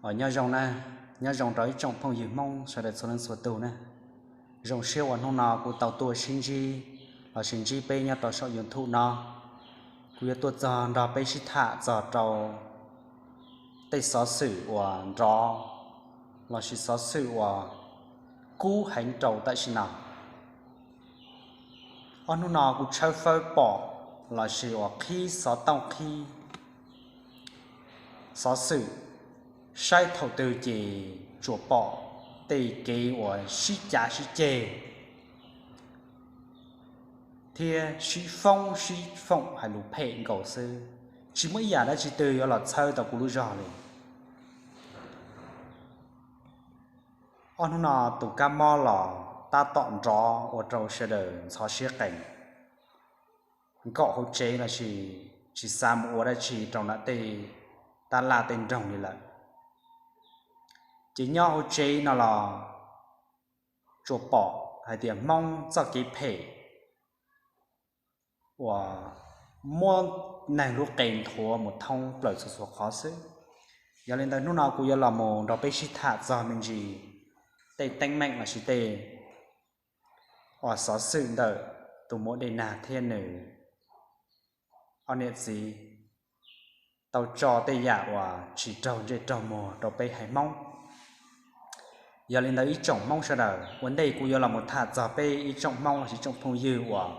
Os, nyob zoo na, nyob zoo rau ib tsoom phooj ywg Hmoob sawv daws txhua leej txhua tus na. Zoo siab uas hnub no kuv tau tuaj sib ntsib lossis ntsib peb nyob rau saum YouTube no. Kuv yuav tuaj txog nrog peb sib tham txog rau tej xov xwm uas nrov lossis xov xwm uas kub heev rau tam sim no. Ob hnub no kuv tshawb fawb pom lossis uas qhib xov tooj qhib xov xwm, saib thaum twg ces tsuas pom tej kev uas sib cav sib ceg thiab sib foob sib foom hais lus phem nkaus xwb. Tsis muaj ib yam dab tsi twg yuav los txhawb tau kuv lub zog li. Ob hnub no tus kab mob los tab tom nrov ua rau sawv daws ntxhov siab qees, nkaum hauv tsev lossis tsis xav mus ua dab tsi rau nram tej tab laj tej nroog li lawm. Ces nyob hauv tsev no los tsuas pom hais tias Hmoob txoj kev phem uas muab neeg lub qe nthuav mus thoob plaws txhua txhua qhov xwb. Yog li ntawd hnub no kuv yuav los mus nrog peb sib tham txog me ntsis tej teeb meem lossis tej uas xov xwm ntawm tus muam Dej Nag thiab nws ob niam txiv tau tso tej yam uas tsis raug ntsej raug muag rau peb haiv Hmoob. Yog li ntawd ib tsoom Hmoob sawv daws, ua ntej kuv yuav los mus tham txog peb ib tsoom Hmoob lossis tsoom phooj ywg uas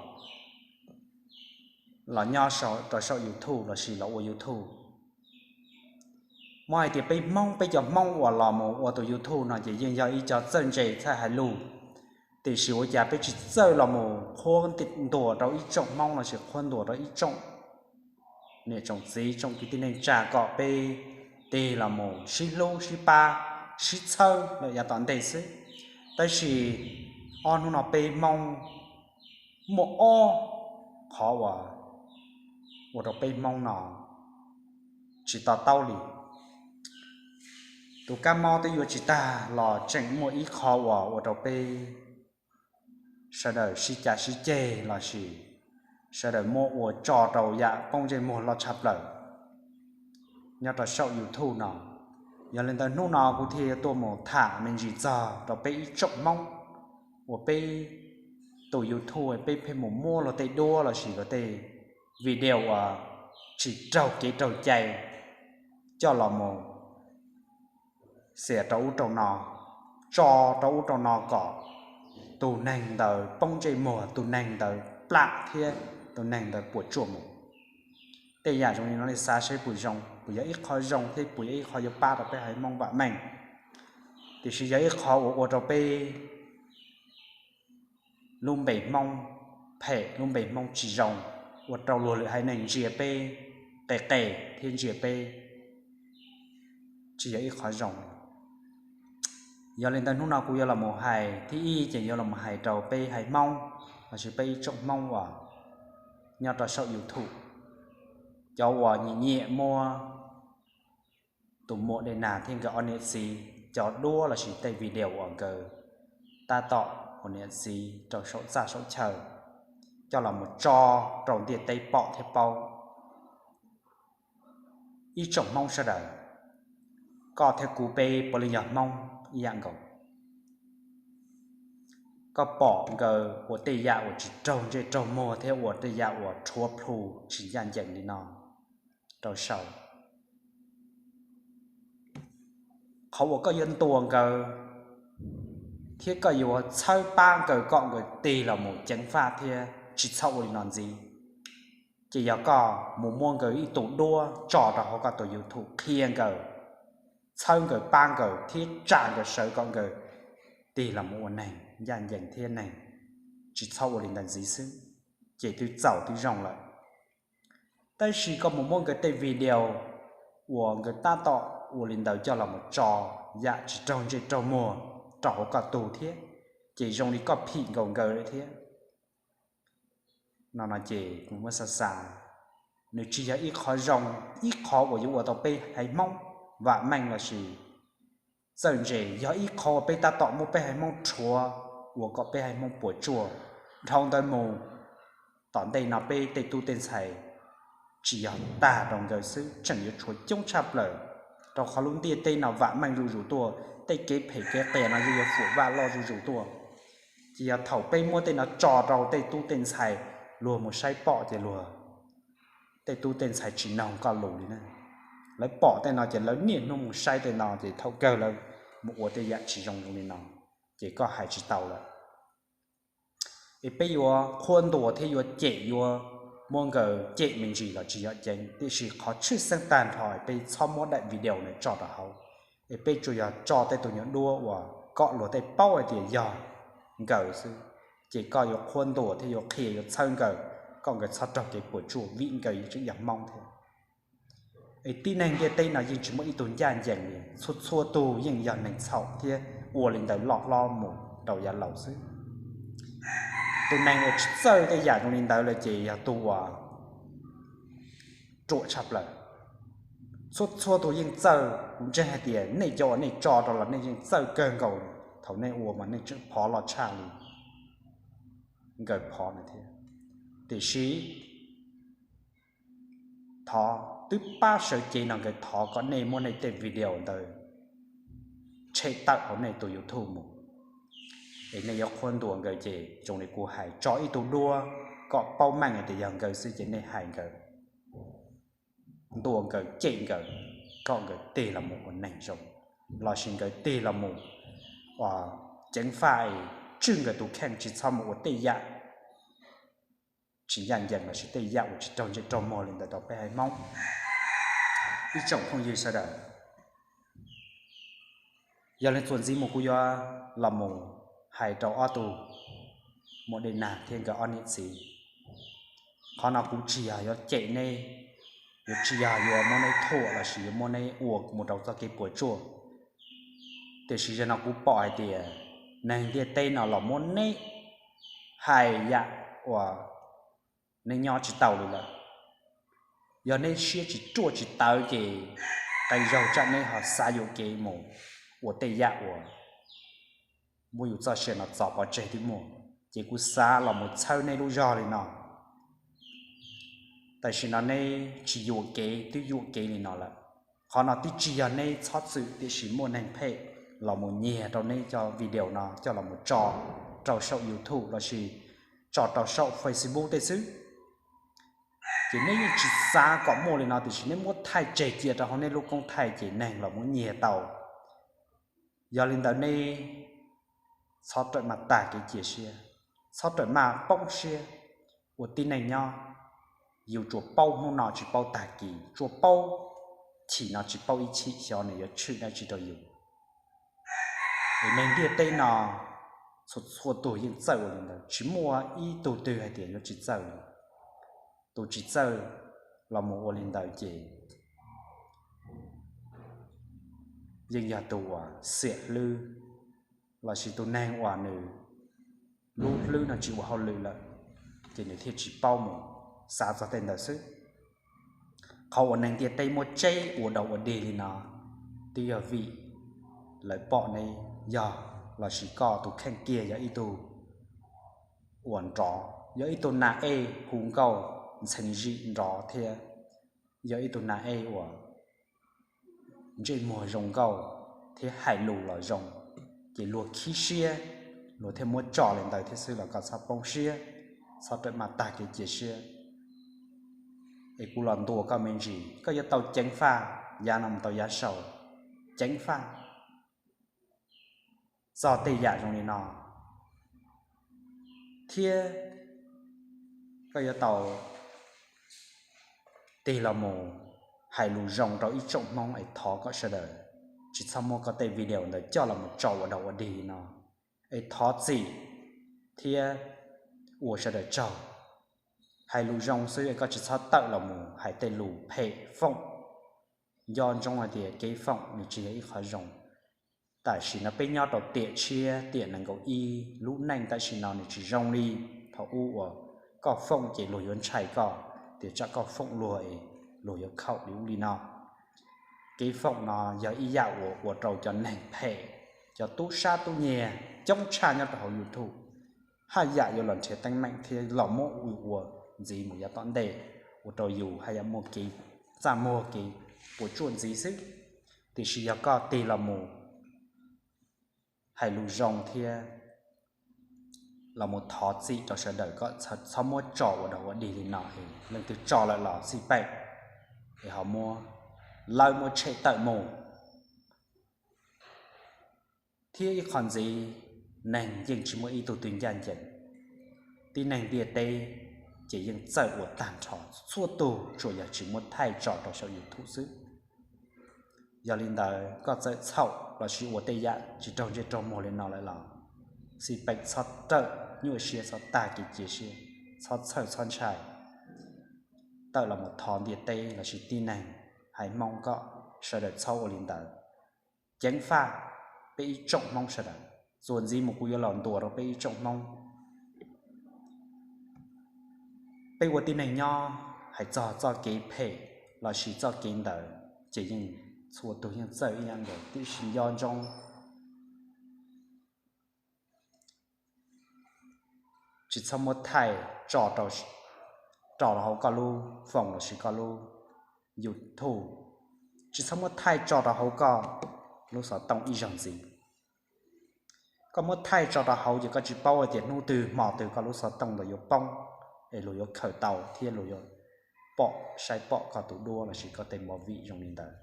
los nyob rau saum YouTube lossis los ua YouTube. Muab hais tias peb Hmoob, peb cov Hmoob uas los mus ua tus YouTube no ces yeej yog ib co txawj ntse txawj hais lus, tiam sis ua cas peb tsis txawj los mus qhuab ntuas rau ib tsoom Hmoob lossis qhuab ntuas rau ib tsoom niam tsoom txiv tsoom kwv tij neej tsa kom peb tig los mus sib hlub sib pab sib txhawb lawm yav tom ntej xwb. Tab sis ob hnub no peb Hmoob muaj ob qhov uas ua rau peb Hmoob no tsis to taub li. Tus kab mob twb yuav tsis tag los tseem muaj ib qho uas ua rau peb sawv daws sib cav sib ceg lossis sawv daws muab ua tso rau yam poob ntsej muag loj tshaj plaws nyob rau saum YouTube no. Yog li ntawd hnub no kuv thiaj tuaj mus tham me ntsis txog rau peb ib tsoom Hmoob uas peb tus YouTube peb pheej mus muab luag tej duab lossis luag tej video uas tsis raug kev raug cai coj los mus xiam rau ub rau no, tso rau ub rau no kom tus neeg ntawd poob ntsej muag, tus neeg ntawd plam thiab tus neeg ntawd puas tsuaj mus. Tej yam zoo li no nej xav saib puas zoo, puas yog ib qho zoo thiab puas yog ib qho yuav pab rau peb haiv Hmoob vam meej, tiam sis yog ib qho uas ua rau peb lub npe Hmoob phem, lub npe Hmoob tsis zoo, ua rau luag lwm haiv neeg ntsia peb qe qe thiab ntsia peb tsis yog ib qho zoo. Yog li ntawd hnub no kuv yuav los mus hais, thib ib ces yuav los mus hais rau peb haiv Hmoob lossis peb ib tsoom Hmoob uas nyob rau saum YouTube, cov uas nyiam nyiam muab tus muam Dej Nag thiab nkawd ob niam txiv cov duab lossis tej video uas nkawd tab tom ua niam txiv rau saum txaj saum chaw coj los mus tso rau ntiaj teb pom thiab paub. Ib tsoom Hmoob sawv daws, koj thiab kuv peb puav leej yog Hmoob ib yam nkaus. Koj pom nkawd ua tej yam uas tsis raug ntsej raug muag thiab ua tej yam uas rhuav plhu tsis ncaj ncees li no rau saum, qhov uas koj yuav ntuas nkawd thiab koj yuav txhawb pab nkawd kom nkawd tig los mus ceev faj thiab tsis txhob ua li no ntxiv, ces yog koj mus muab nkawd ib tug duab tso rau hauv koj tus YouTube qhia nkawd, txhawb nkawd pab nkawd thiab tsa nkawd sawv kom nkawd tig los mus ua neeg ncaj ncees thiab neeg tsis txhob ua li ntawd ntxiv xwb, ces twb txaus twb zoo lawm. Tab sis koj mus muab nkawd tej video uas nkawd tab tom ua li ntawd coj los mus tso yam tsis raug ntsej raug muag rau hauv koj tug thiab, ces zoo li koj phim nkaus nkawd lawm thiab. No no ces kuv muab xav xav, nws tsis yog ib qho zoo, ib qho uas yuav ua tau peb haiv Hmoob vam meej lossis txawj ntse, yog ib qho uas peb tab tom muab peb haiv Hmoob rhuav ua kom peb haiv Hmoob puas tsuaj. Dhau ntawd mus, tom ntej no peb tej tub tej ntxhais tsis yog tag rau nkawd xwb, tseem yuav tshuav coob tshaj plaws Rau qhov lub ntiaj teb no vam meej zuj zus tuaj, tej kev phem kev qias no yeej yuav fuam vaj loj zuj zus tuaj. Ces yog thaum peb muab tej no tso rau tej tub tej ntxhais, luag mus saib pom ces luag, tej tub tej ntxhais tsis noog koj lus li na. Lawv pom tej no ces lawv niaj hnub mus saib tej no ces thaum kawg lawv mus ua tej yam tsis zoo zoo li no, ces koj hais tsis tau lawm. Es peb yuav qhuab ntuas thiab yuav cem, yuav muab nkawd cem me ntsis los tsis yog ceev, tiam sis qhov tshwj xeeb tag nrho peb txhob muab daim video no tso rau hauv. Es peb tsuas yog tso tej tus nyuag duab uas kom luag tej paub hais tias yog nkawd xwb, ces koj yuav qhuab ntuas thiab yuav qhia yuav txhawb nkawd, kom nkawd txhob raug kev puas tsuaj vim nkawd yeej tseem yog Hmoob thiab. Es tib neeg ntiaj teb no yeej tsis muaj ib tug ncaj ncees li, txhua txhua tus yeej yog neeg txhaum thiab ua li ntawd loj hlob mus rau yav laus xwb. Tus neeg uas tsis txawj tej yam zoo li ntawd lawm ces yog tus uas ruam tshaj plaws. Txhua txhua tus yeej txawj, kuv ntseeg hais tias nej cov uas nej tso rau los nej yeej txawj kawg nkaus li, thaum nej ua mas nej tseem phov loj tshaj li nkawd phov na thiab. Tiam sis thov twb pab sawv cev no nkawd thov kom nej muab nej tej video ntawd tshem tawm hauv nej tus YouTube mus. Es nej yuav qhuab ntuas nkawd ces zoo li kuv hais, tso ib tug duab kom paub meej tias yog nkawd xwb ces nej hais nkawd, ntuas nkawd, cem nkawd, kom nkawd tig los mus ua neeg zoo, lossis nkawd tig los mus ua ceev faj es tswj nkawd tus kheej tsis txhob mus ua tej yam tsis ncaj ncees lossis tej yam uas tsis raug ntsej raug muag li ntawd rau peb haiv Hmoob. Ib tsoom phooj ywg sawv daws, yog li txuas ntxiv mus kuv yuav los mus hais rau ob tug muam Dej Nag thiab nkawd ob niam txiv. Qhov no kuv tsis yog yuav cem neb, yuav tsis yog yuav muab neb thuam lossis yuav muab neb ua mus rau txoj kev puas tsuaj. Tiam sis zaum no kuv pom hais tias neeg ntiaj teb no los muab neb hais yam uas neb nyob tsis tau li lawm. Yog neb siab tsis ruaj tsis tawv ces qee zaug tsam neb ho xav yuam kev mus ua tej yam uas muab yus txoj sia no txov pov tseg twb muaj. Ces kuv xav los mus txhawb neb lub zog li no. Tam sim no neb tsis yuam kev twb yuam kev li no lawm. Qhov no twb tsis yog neb txhob txwm, tiam sis muaj neeg phem los mus nyiag rau neb cov video no coj los mus tso rau saum YouTube lossis tso rau saum Facebook tej xwb. Ces neb yeej tsis xav kom muaj li no, tiam sis neb muab thaij tseg cia rau hauv neb lub koob thaij ces neeg los muab nyiag tau. Yog li ntawd neb txhob rawm maj tag kev cia siab, txhob rawm maj poob siab. Ua tib neeg nyob, yus tsuas paub hnub no tsis paub tag kis, tsuas paub chim no tsis paub ib chim xyov nws yuav tshwm dab tsi rau yus. Es neeg ntiaj teb no txhua txhua tus yeej txawj ua li ntawd, tsis muaj ib tug twg hais tias yuav tsis txawj li. Tus tsis txawj los mus ua li ntawd ces yeej yog tus uas xiam hlwb, lossis tus neeg uas nws lub hlwb no tsis ua hauj lwm lawm, ces nws thiaj tsis paub mus xav txog tej ntawd xwb. Qhov uas neeg ntiaj teb muab tseb ua dog ua dig li no twb yog vim lawv pom neb yog, lossis koj tus kheej kiag yog ib tug uas nrov, yog ib tug nas ej hu nkauj ntxhee zim nrov thiab yog ib tug nas ej uas ntsej muag zoo nkauj thiab hais lus los zoo, ces luag khib siab, luag thiaj muab tso li ntawd thiab xwb los koj txhob poob siab, txhob rawm maj tag kev cia siab. Es kuv los ntuas koj me ntsis, koj yuav tau ceev faj yav no mus tau yav saud, ceev faj txog tej yam zoo li no, thiab koj yuav tau tig los mus hais lus zoo rau ib tsoom Hmoob es thov kom sawv daws tsis txhob muab koj tej video ntawd coj los mus tso ua dog ua dig li no, es thov txim thiab ua sawv daws tsaug. Hais lus zoo xwb es koj tsis txhob tawm los mus hais tej lus phem foom. Nco ntsoov hais tias kev foom nws tsis yog ib qhov zoo. Tam sim no peb nyob rau tiam tshiab tiam nees nkaum ib, lub neej tam sim no nws tsis zoo li thaum ub uas koj foom ces luag yuav ntshai koj, tiam tsam koj foom luag es luag yuav khaum li ub li no. Kev foom no yog ib yam uas ua rau cov neeg phem, cov tub sab tub nyiag coob tshaj nyob rau hauv YouTube, haj yam yuav los nrhiav teeb meem thiab los muab ua ntxiv mus yav tom ntej, ua rau yus haj yam muaj kev txaj muag kev puas tsuaj ntxiv xwb. Tiam sis yog koj tig los mus hais lus zoo thiab los mus thov txim rau sawv daws, koj txhob muab tso ua dog ua dig li no es leej twg tso lawm los xij peem es ho muab lawv muab tshem tawm mus. Thiab ib qho ntxiv, neeg yeej tsis muaj ib tug twg ncaj ncees. Tib neeg ntiaj teb ces yeej txawj ua tag nrho, txhua tus tsuas yog tsis muab thaij tso rau saum YouTube xwb. Yog li ntawd koj txawm txhaum lossis ua tej yam tsis raug ntsej raug muag li no lawm los xij peem txhob rawm nyuaj siab, txhob tag kev cia siab, txhob txhawj txhob ntshai. Tawm los mus thov ntiaj teb lossis tib neeg haiv Hmoob kom sawv daws txhob ua li ntawd. Ceev faj peb ib tsoom Hmoob sawv daws. Txuas ntxiv mus kuv yuav los ntuas rau peb ib tsoom Hmoob. Peb ua tib neeg nyob, hais txog txoj kev phem lossis txoj kev ntawd ces yeej txhua tus yeej txawj ib yam nkaus, tiam sis nco ntsoov tsis txhob muab thaij tso rau, rau hauv koj lub phone lossis koj lub YouTube. Tsis txhob muab thaij tso rau hauv koj lub xov tooj ib zaug ntxiv. Koj muab thaij tso rau hauv ces koj tsis paub hais tias hnub twg hmo twg koj lub xov tooj ntawd yuav poob, es luag yuav khaws tau thiab luag yuav pom, saib pom koj tus duab lossis koj tej movie zoo li ntawd.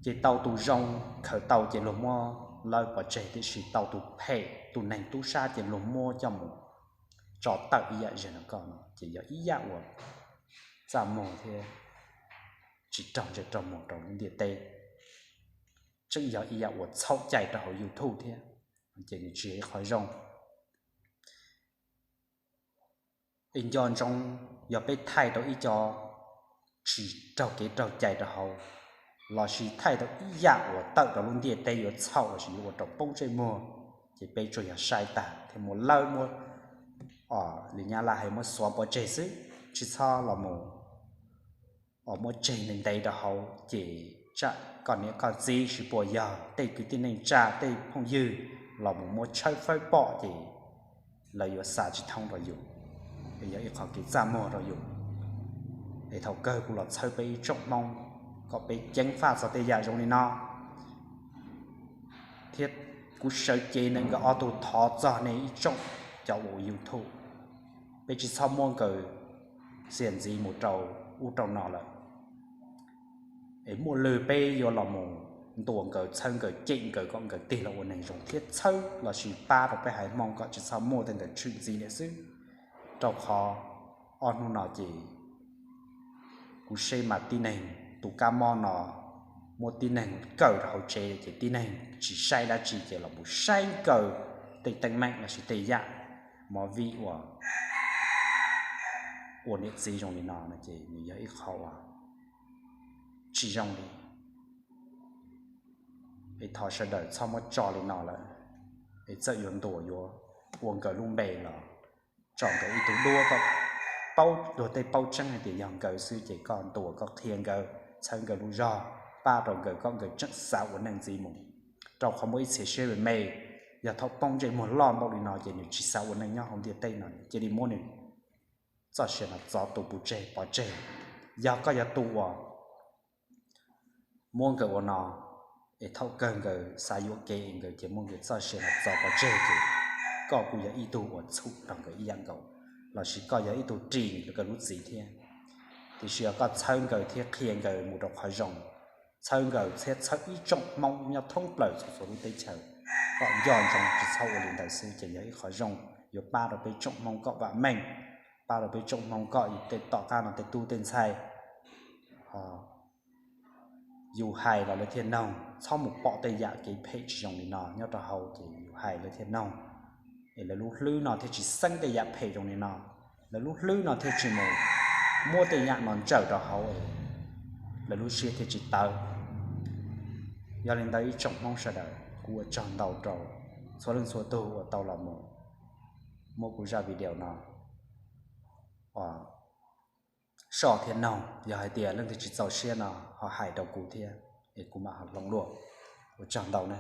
Ces tau tus zoo khaws tau ces luag muab lawv pov tseg, tiam sis tau tus phem tus neeg tub sab ces luag muab coj mus tso tawm ib yam zeeg no koj no ces yog ib yam uas txaj muag thiab tsis raug ntsej raug muag rau lub ntiaj teb. Tseem yog ib yam uas txhaum cai rau hauv YouTube thiab, ces nws tsis yog ib qho zoo. Es nco ntsoov, yog peb thaij rau ib co tsis raug kev raug cai rau hauv, lossis thaij rau ib yam uas tawm rau lub ntiaj teb yuav txhaum lossis yuav ua rau poob ntsej muag, ces peb tsuas yog saib tag thiab muab lawv muab, li Nyab Laj hais muab xuav pov tseg xwb, tsis txhob los mus muab tseg ntev ntev rau hauv, ces tsam koj niam koj txiv sib puas yog tej kwv tij neej tsa tej phooj ywg los mus muab tshawb fawb pom ces lawv yuav xav tsis thoob rau yus, es yog ib qho kev txaj muag rau yus. Es thaum kawg kuv los txhawb peb ib tsoom Hmoob kom peb ceev faj txog tej yam zoo li no. Thiab kuv sawv cev ntawm nkawd ob tug thov txog nej ib tsoom cov ua YouTube, peb tsis txhob muab nkawd txiav ntxiv mus rau ub rau no lawm. Es muaj lwg peb yuav los mus ntuas nkawd, txhawb nkawd, cem nkawd kom nkawd tig los ua neeg zoo thiab txhawb lossis pab rau peb haiv Hmoob kom tsis txhob muaj tej ntawd tshwm ntxiv lawm xwb. Rau qhov ob hnub no ces kuv seb mas tib neeg tus kab mob no muab tib neeg kaw rau hauv tsev ces tib neeg tsis saib dab tsi ces los mus saib nkaus tej teeb meem lossis tej yam movie uas ua niam txiv zoo li no no ces nws yog ib qho uas tsis zoo li. Es thov sawv daws txhob muab tso li no lawm, es txawm yuav ntuas yuav ua nkawd lub npe los tso nkawd ib tug duab kom paub, luag tej paub tseeb hais tias yog nkawd xwb ces koj ntuas koj qhia nkawd, txhawb nkawd lub zog, pab rau nkawd kom nkawd tseem xav ua neej ntxiv mus. Rau qhov muaj ib txhia siab me me, yog thaum poob ntsej muag loj npaum li no ces nws tsis xav ua neej nyob hauv ntiaj teb no, cia li muab nws txoj sia no txov tus pov tseg, pov tseg. Yog koj yog tus uas muab nkawd ua no, es thaum kawg nkawd xav yuam kev es nkawd cia muab nkawd txoj sia no txov pov tseg ces koj kuj yog ib tug uas txhum rau nkawd ib yam nkaus, lossis koj yog ib tug ris nkawd lub txim thiab. Tiam sis yog koj txhawb nkawd thiab qhia nkawd mus rau qhov zoo, txhawb nkawd thiab txhawb ib tsoom Hmoob nyob thoob plaws txhua txhua lub teb chaws kom nco ntsoov tsis txhob ua li ntawd xwb ces yog ib qho zoo, yuav pab rau peb tsoom Hmoob kom vam meej, pab rau peb tsoom Hmoob kom yus tej tom qab no tej tub tej ntxhais yus hais los lawv thiaj noog, txhob mus pom tej yam kev phem tsis zoo li no nyob rau hauv ces yus hais lawv thiaj noog, es lawv lub hlwb no thiaj tsis xeeb tej yam phem zoo li no, lawv lub hlwb no thiaj tsis mus muab tej yam no ntsawm rau hauv, lawv lub siab thiaj tsis tawv. Yog li ntawd ib tsoom Hmoob sawv daws, kuv ua tsaug ntau rau txhua leej txhua tug uas tau los mus muab kuv zaj video no soj thiab noog. Yog hais tias leej twg tsis txaus siab no ho hais rau kuv thiab, es kuv mam ho hloov dua. Ua tsaug ntau na.